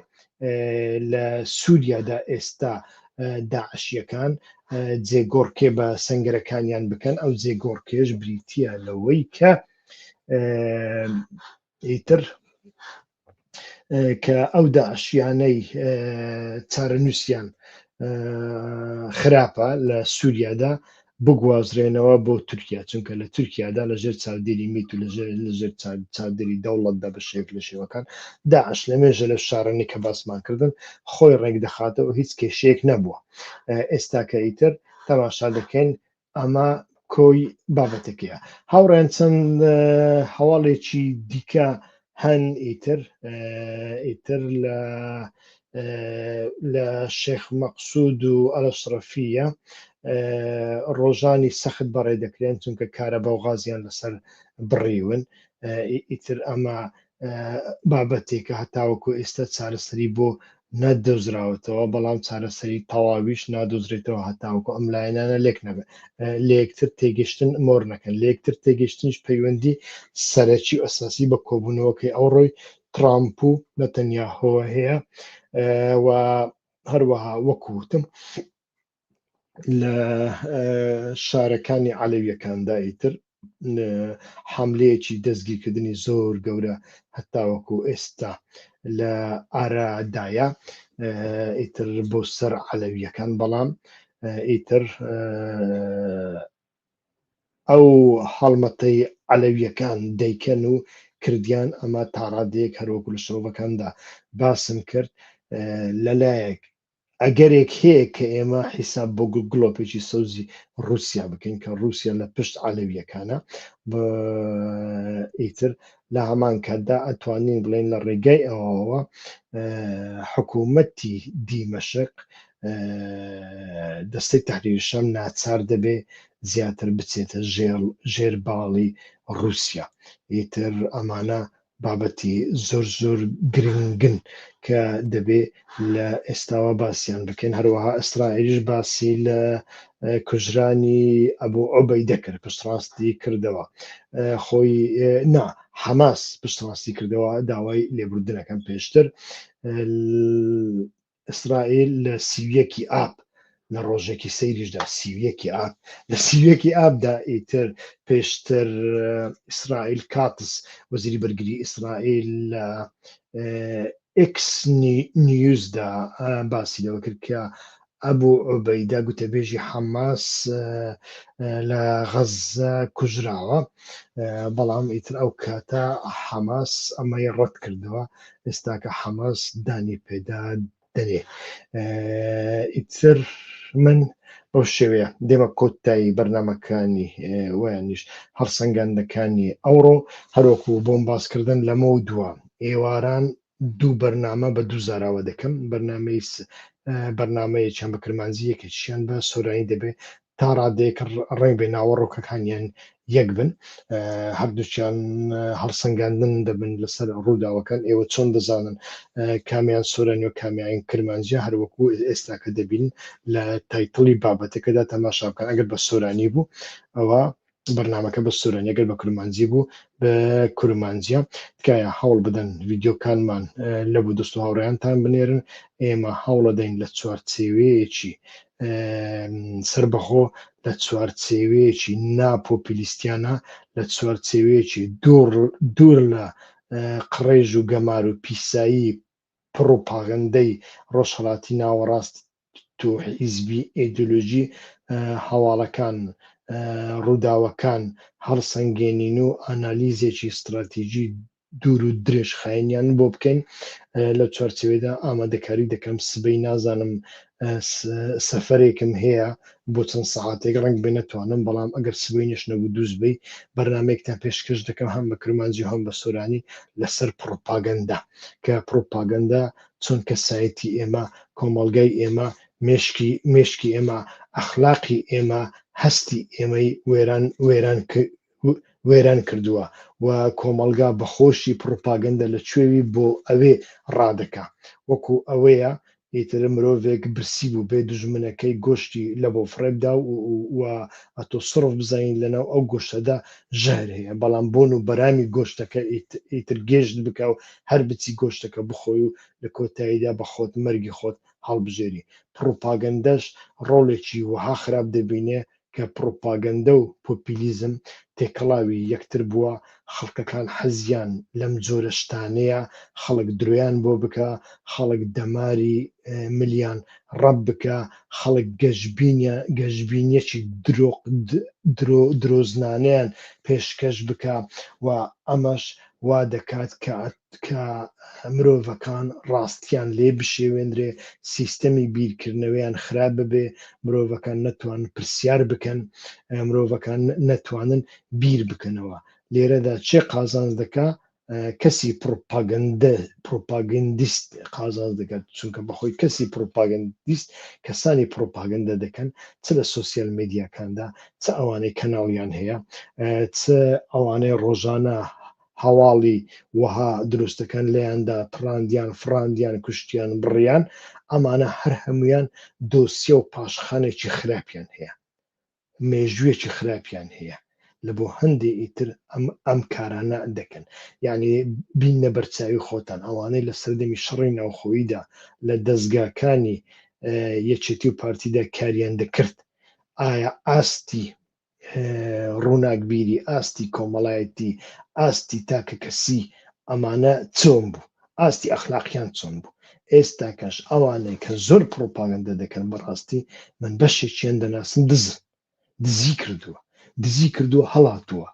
لە سووریادا ئێستا داعشیەکان جێگۆڕکێ بە سنگەرەکانیان بکەن، ئەو جێگۆڕکێش بریتە لەوەی کە ئیتر کە ئەو داعشیانەی چارەنووسیان خراپە لە سووریادا بگوازرێنەوە بۆ تورکیا چونکە لە تورکیادا لە ژێر چاودێری میت و لە ژێر چاودێری دەوڵەتدا بە شێوەیەک لە شێوەکان داعش لە مێژە لە شارانی کە باسمان کردن خۆی ڕێک دەخاتەوە هیچ کێشەیەک نەبووە ئێستا کە ئیتر تەماشا دەکەین ئەمە کۆی بابەتەکەیە هاوڕێن چەند هەواڵێکی دیکە هەن ئیتر ئیتر لە لە شێخ مەقسود و ئەلەشرەفیە ڕۆژانی سەخت بەڕێ دەکرێن چونکە کارەبا و غازیان لەسەر بڕیون ئیتر ئەمە بابەتێکە هەتاوەکو ئێستا چارەسەری بۆ نەدۆزراوەتەوە، بەڵام چارەسەری تەواویش نادۆزرێتەوە هەتاوەکو ئەم لایەنانە لێک نەبن لەیەکتر تێگەشتن مۆر نەکەن. لەیەکتر تێگەشتنیش پەیوەندی سەرەکی و ئەساسی بە کۆبوونەوەکەی ئەوڕۆی ترامپ و نەتەنیاهۆوە هەیە و هەروەها وەکو وتم لە شارەکانی عەلەویەکاندا ئیتر حملەیەکی دەستگیرکردنی زۆر گەورە هەتاوەکو ئێستا لە ئارادایە ئیتر بۆ سەر عەلەویەکان بەڵام ئیتر ئەو هەڵمەتەی عەلەویەکان دەیکەن و کردیان ئەمە تاڕادەیەک هەروەکو لە شرۆڤەکاندا باسم کرد لەلایەک ئەگەرێک هەیە کە ئێمە حیساب بۆ گڵۆپێکی سەوزی ڕووسیا بکەین کە ڕووسیا لە پشت عەلەویەکانە ئیتر لە هەمان کاتدا ئەتوانین بڵێن لە ڕێگای ئەوەوە حکوومەتی دیمەشق دەستەی تەحریر شام ناچار دەبێ زیاتر بچێتە ژێر باڵی ڕووسیا ئیتر ئەمانە بابەتی زۆر زۆر گرنگن کە دەبێ لە ئێستاوە باسییان بکەین هەروەها ئیسرائیلیش باسی لە کوژرانی ئەبوو عوبەیدە کرد پشتڕاستی کردەوە خۆی نا حەماس پشتڕاستی کردەوە داوای لێبوردنەکەم پێشتر ئیسرائیل لە 31ی ئاب لە ڕۆژێکی سەیریشدا 31ی ئاب لە 31ی ئابدا ئیتر پێشتر ئیسرائیل کاتس وەزیری بەرگری ئیسرائیل لە ئێکس نیوزدا باسی لەوە کرد کە ئەبوو عوبەیدە گوتەبێژی حەماس لە غەززە کوژراوە بەڵام ئیتر ئەو کاتە حەماس ئەمەی ڕەت کردەوە ئێستاکە حەماس دانی پێدا دەنێ ئیتر من بەو شێوەیە دێمە کۆتایی بەرنمەکانی ویانیش هەڵسەنگاندنەکانی ئەوڕۆ هەروەکو بۆم باسکردن لەمە و دووە ئێواران دوو بەرنامە بە دوو زاراوە دەکەم بەرنامەی بەرنمەیەکیان بە کرمانجی یەکێکیان بە سۆرانی دەبێت تا ڕادەیەک ڕەنگ بێ ناوەڕۆکەکانیان یەک بن هەردووکیان هەڵسەنگاندن دەبن لەسەر ڕووداوەکان ئێوە چۆن دەزانن کامیان سۆرانی و کامیان کرمانجیە هەروەکو ئێستاکە دەبین لە title ی بابەتەکەدا تەماشا بکەن ئەگەر بە سۆرانی بوو ئەوە بەرنامەکە بە سۆرانی ئەگەر بە کرمانجی بوو بە کرمانجیە تکایە هەوڵ بدەن ڤیدیۆکانمان لە بۆ دۆست و هاوڕێیانتان بنێرن ئێمە هەوڵەدەین لە چوارچێوەیەکی سربەخۆ لە چوارچێوەیەکی ناپۆپیلیستیانە لە چوارچێوەیەکی دوور لە قڕێژ و گەمار و پیسایی پڕوپاغەندەی ڕۆژهەڵاتی ناوەڕاست و حیزبی ئیدۆلۆژی هەواڵەکان، ڕووداوەکان هەڵسەنگێنین و ئانالیزێکی ستراتیژی دوور و درێژخایەنیان بۆ بکەین. لەو چوارچێوەیەدا ئامادەکاری دەکەم سبەی نازانم سەفەرێکم هەیە بۆ چەند سەعاتێک ڕەنگ بێ نەتوانم بەڵام ئەگەر سبەینێش نەبوو دووسبەی بەرنامەیەکتان پێشکەش دەکەم هەم بە کرمانجی و هەم بە سۆرانی لەسەر پڕۆپاگەندە کە پڕۆپاگەندە چۆن کەسایەتی ئێمە کۆمەڵگای ئێمە مێشکی مێشکی ئێمە ئەخلاقی ئێمە هەستی ئێمەی وێران وێران وێران کردووە و کۆمەڵگا بە خۆشی پڕوپاگەندە لە کوێوی بۆ ئەوێ ڕادەکا وەکو ئەوەیە ئیتر مرۆڤێک برسی بوو بێ دوژمنەکەی گۆشتی لە بۆ فڕێ بدا و ئەتۆ سڕف بزانین لەناو ئەو گۆشتەدا ژەهر هەیە بەڵام بۆن و بەرامی گۆشتەکە ئیتر گێژت بکا و هەر بچی گۆشتەکە بخۆی و لە کۆتاییدا بە خۆت مەرگی خۆت هەڵبژێری پڕوپاگەندەش ڕۆڵێکی وەها خراپ دەبینێ کە پڕوپاگەندە و پۆپیلیزم تێکەڵاوی یەکتر بووە، خەڵکەکان حەزیان لەم جۆرە شتانەیە، خەڵک درۆیان بۆ بکا، خەڵک دەماری ملیان ڕەپ بکا، خەڵک گەشبینیەکی درۆ درۆزنانەیان پێشکەش بکا و ئەمەش وا دەکات کە کە مرۆڤەکان ڕاستیان لێ بشێوێنرێ، سیستەمی بیرکردنەوەیان خراپ ببێ، مرۆڤەکان نەتوانن پرسیار بکەن، مرۆڤەکان نەتوانن بیر بکەنەوە. لێرەدا چێ قازانج دەکا؟ کەسی پڕوپاگەندە پڕوپاگەندیست قازانج دەکات، چونکە بەخۆی کەسی پڕوپاگەندیست کەسانی پڕوپاگەندە دەکەن چ لە سۆسیال میدیاکاندا، چ ئەوانەی کەناڵیان هەیە، چ ئەوانەی ڕۆژانە هەواڵی وەها دروستەکەن لێیاندا تڕاندیان فڕاندیان کوشتیان بڕیان ئەمانە هەر هەمویان دۆسیە و پاشخانێکی خراپیان هەیە مێژوویەکی خراپیان هەیە. لە بۆ هەندێ ئیتر ئەم ئەم کارانە دەکەن. یعنی بیننە بەرچاوی خۆتان ئەوانەی لە سەردەمی شەڕی ناوخۆییدا لە دەزگاکانی یەکێتی و پارتیدا کاریان دەکرد، ئایا ئاستی ڕووناکبیری، ئاستی کۆمەڵایەتی، ئاستی تاکەکەسی ئەمانە چۆن بوو؟ ئاستی ئەخلاقیان چۆن بوو؟ ئێستاکەش ئەوانەی کە زۆر پڕۆپاگەندە دەکەن بەڕاستی من بەشێکیان دەناسم دزن، دزی کردووە، دزی کردووە هەڵاتووە،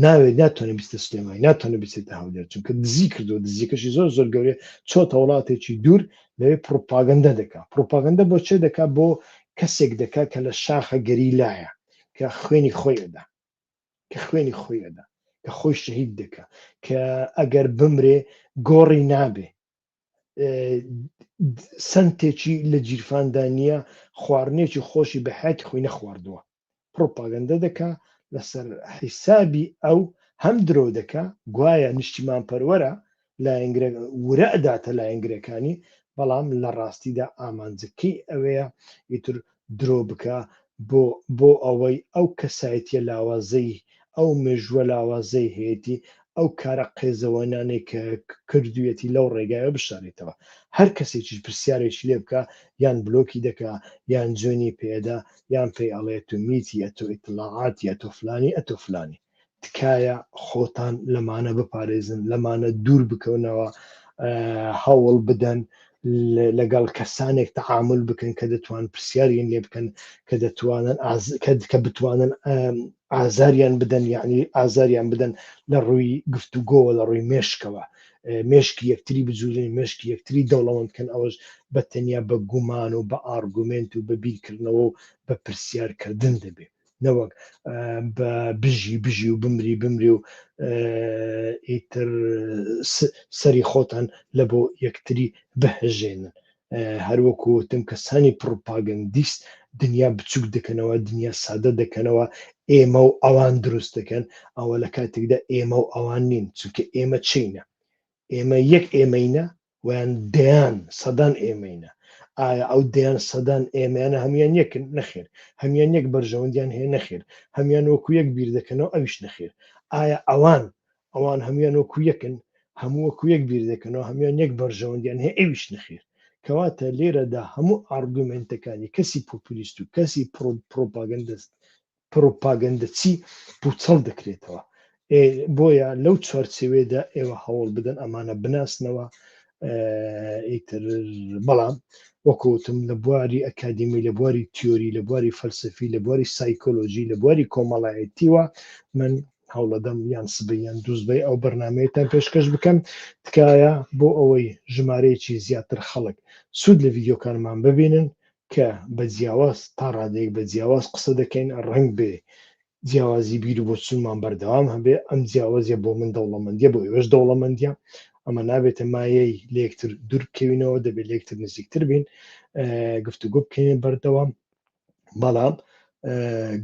ناوێت ناتوانێت بیستە سلێمانی، ناتوانێت بچێتە هەولێر، چونکە دزی کردووە، دزیەکەشی زۆر زۆر گەورەیە، چۆتە وڵاتێکی دوور لەوێ پڕۆپاگەندە دەکا. پڕۆپاگەندە بۆ چێ دەکا؟ بۆ کەسێک دەکا کە لە شاخە گەریلایە، کە خوێنی خۆی ئەدا، کە خوێنی خۆی ئەدا، کە خۆی شەهید دەکا، کە ئەگەر بمرێ گۆڕی نابێ، سنتێکی لە گیرفاندا نییە، خواردنێکی خۆشی بە حیاتی خۆی نەخواردووە. پڕۆپاگەندە دەکا لەسەر حیسابی ئەو، هەم درۆ دەکا گوایە نیشتیمانپەروەرە، لایەنگرە ورە ئەداتە لایەنگرەکانی، بەڵام لە ڕاستیدا ئامانجەکەی ئەوەیە ئیتر درۆ بکا بۆ بۆ ئەوەی ئەو کەسایەتیە لاوازەی ئەو مێژووە لاوازەی هەیەتی ئەو کارە قێزەوەنانەی کە کردویەتی لەو ڕێگایە بشارێتەوە. هەر کەسێکیش پرسیارێکی لێ بکا یان بلۆکی دەکا یان جوێنی پێ ئەدا یان پێی ئەڵێ ئەتۆ میتی ئەتۆ ئیتڵاعاتی ئەتۆ فلانی ئەتۆ فلانی. تکایە خۆتان لەمانە بپارێزن، لەمانە دوور بکەونەوە، هەوڵ بدەن لەگەڵ کەسانێک تەعامل بکەن کە دەتوان پرسیاریان لێ بکەن، کە دەتوانن کە بتوانن ئازاریان بدەن، یعنی ئازاریان بدەن لە ڕووی گفتوگۆوە، لە ڕووی مێشکەوە، مێشکی یەکتری بجوولێن، مێشکی یەکتری دەوڵەمەند بکەن. ئەوەش بە تەنیا بە گومان و بە ئارگومێنت و بە بیرکردنەوە و بە پرسیارکردن دەبێت، نەوەک بە بژی بژی و بمری بمری و ئیتر سەری خۆتان لە بۆ یەکتری بهەژێنن. هەروەکو وتم کەسانی پڕوپاگەندیست دنیا بچوک دەکەنەوە، دنیا سادە دەکەنەوە، ئێمە و ئەوان دروست دەکەن، ئەوە لە کاتێکدا ئێمە و ئەوان نین، چونکە ئێمە چینە؟ ئێمە یەک ئێمەینە ویان دەیان سەدان ئێمەینە؟ ئایا ئەو دەیان سەدان ئێمەیانە هەموان یەکن؟ نەخێر. هەموان یەک بەرژەوەندیان هەیە؟ نەخێر. هەموان وەکو یەک بیر دەکەنەوە؟ ئەویش نەخێر. ئایا ئەوان ئەوان هەموان وەکو یەکن؟ هەموو وەکو یەک بیر دەکەنەوە، هەموان یەک بەرژەوەندیان هەیە؟ ئەویش نەخێر. کەواتە لێرەدا هەموو ئارگومێنتەکانی کەسی پۆپولیست و کەسی پرۆپاگەندەست پڕوپاگەندەچی پوچەڵ دەکرێتەوە. بۆیە لەو چوارچێوەیەدا ئێوە هەوڵ بدەن ئەمانە بناسنەوە. ئیتر بەڵام وەکوتم لە بواری ئەکادیمی، لە بواری تیۆری، لە بواری فەلسەفی، لە بواری سایکۆلۆژی، لە بواری کۆمەڵایەتیوە من هەوڵەدەم یان سبەی یان دووسبەی ئەو بەرنمەیەتان پێشکەش بکەم. تکایە بۆ ئەوەی ژمارەیەکی زیاتر خەڵک سوود لە ڤیدیۆکانمان ببینن کە بە جیاواز تا ڕادەیەک بە جیاواز قسە دەکەین، ڕەنگ بێ جیاوازی بیر و بۆچوونمان بەردەوام هەبێ، ئەم جیاوازیە بۆ من دەوڵەمەندیە، بۆ ئێوەش دەوڵەمەندیە. ئەمە نابێتە مایەی لە یەکتر دوور بکەوینەوە، دەبێت لە یەکتر نزیکتر بین، گفتوگۆ بکەین بەردەوام. بەڵام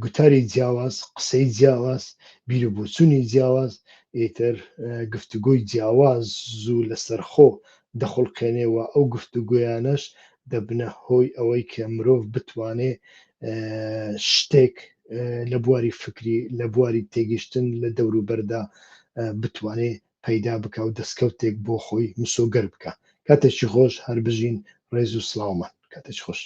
گوتاری جیاواز، قسەی جیاواز، بیر و بۆچوونی جیاواز، ئیتر گفتوگۆی جیاواز و لەسەرخۆ دەخوڵقێنێ و ئەو گفتوگۆیانەش دەبنە هۆی ئەوەی کە مرۆڤ بتوانێ شتێک لە بواری فکری، لە بواری تێگەیشتن لە دەوروبەردا بتوانێ پەیدا بکا و دەستکەوتێک بۆ خۆی مسۆگەر بکا. کاتێکی خۆش، هەر بژین، ڕێز و سڵاومان. کاتێکی خۆش.